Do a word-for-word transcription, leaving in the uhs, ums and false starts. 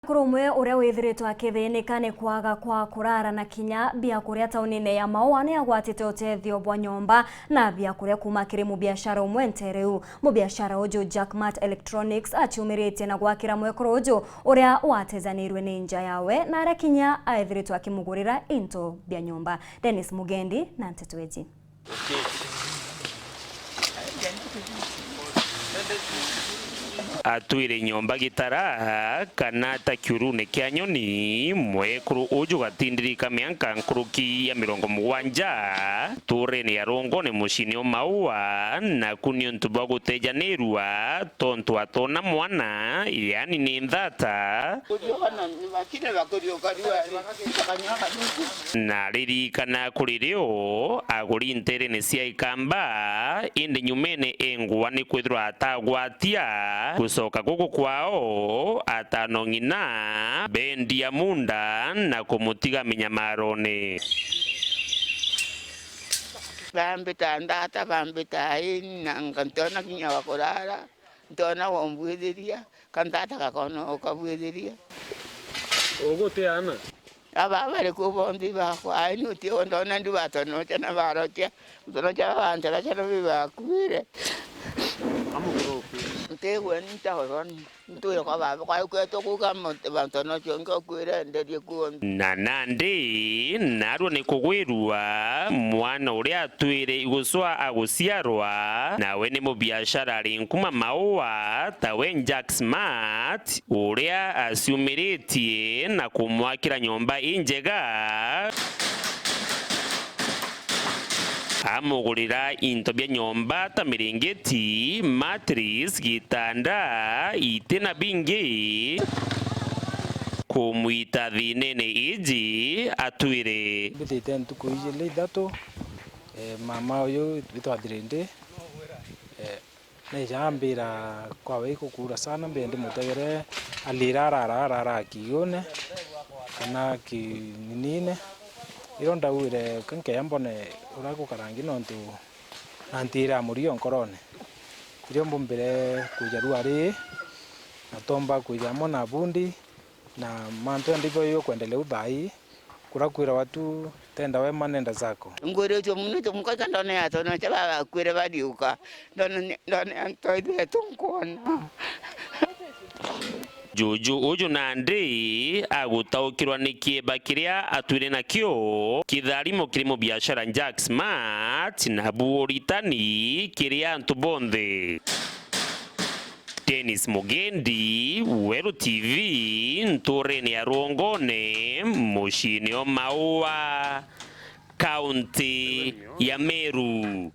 Mukuru umwe uria withiritwe akithinika ni kwaga kwa kurara na kinya biakuria taunine ya Maua ni agwatite utethio bwa nyomba na biakuria kuuma kiri mubiashara umwe ntere iu. Mubiashara uju Jack Mart Electronics aciumiritie na gwakira mwekuru uju uria watejanirwe ni nja yawe na aria kinya aithiritwe akimugurira into bia nyomba. Dennis Mugendi na nteto iji. Atwire nyomba gitara kana ta kiurune kia nyoni, mwekuru uju gatindirika mianka nkuruki ya mirongo mugwanja, turene ya Rongone muciini o Maua, naku ni untu bwa gutejanirua tontu atona mwana, yani ni nthata. Kujua kana ni makine bakuriuka riua ri, bakanyua kanuku. Na ririkana kuri rio aguri nterene cia Ikamba, indi nyumene engwa ni kwithirwa atagwatia gucoka guku kwao, atano ng'ina bendia munda na kumutiga minyamarone. Bambita ndata, bambita ini, na nga-, ntiona kinya wa kurara, ntiona wa umbwithiria, ka ndata gakona ukabwithiria. Uguti ana? Aba bari ku bonthe bakwa, ai ni uti o ndona ndi batonocha na barocha, ntonocha baba ntaracha na bibakuire. Amukuru ukwire. Ntigwe ni ntauroni. Ntwire kwa baba, kwa kwetu kuga muntu, bantu no cionke okwire nderie kuonthe. Na nandi, narua ni kugwirua, mwana uria atwire igucwa aguciarwa, nawe ni mubiashara ari nkuma Maua, tawe Jack Smart, uria aciumiritie na kumwakira nyomba injega. Amugurira into bia nyomba ta miringiti, mattress, gitanda, iti na bingi. Kumwita thinene iji atwire. Mbitite ntuku ijili ithatu, eh, mama uyu witwa Thirindi, eh, Neja ambira kwawe ikukuura sana, mbire ndimutegere alira arara, arara kiiune kana kininiine. Irio ndaugire ka nkeya mbone uria gukarangi nontu nantira murio nkorone. Irio mbumbire kwija rua rii, na tomba kwija amwe na bundi, na mantu ya ndivyo yo kwendelea u thaa ii, kurakwira watu tenda wema, nenda zako. Ngwiritue muno, tumukaika ndone yatonocha bagakwire bariuka, ndone, ndone antu aithe tunkwona. Juju uju nandi agutaukirwa ni kieba kiria atwire nakio, kitharimo kiri mubiashara Jack Smart, nabu uritani kiri antu bonthe. Dennis Mugendi, Weru T V, nturene ya Rwongone, muciine o Maua, kaunti ya Meru.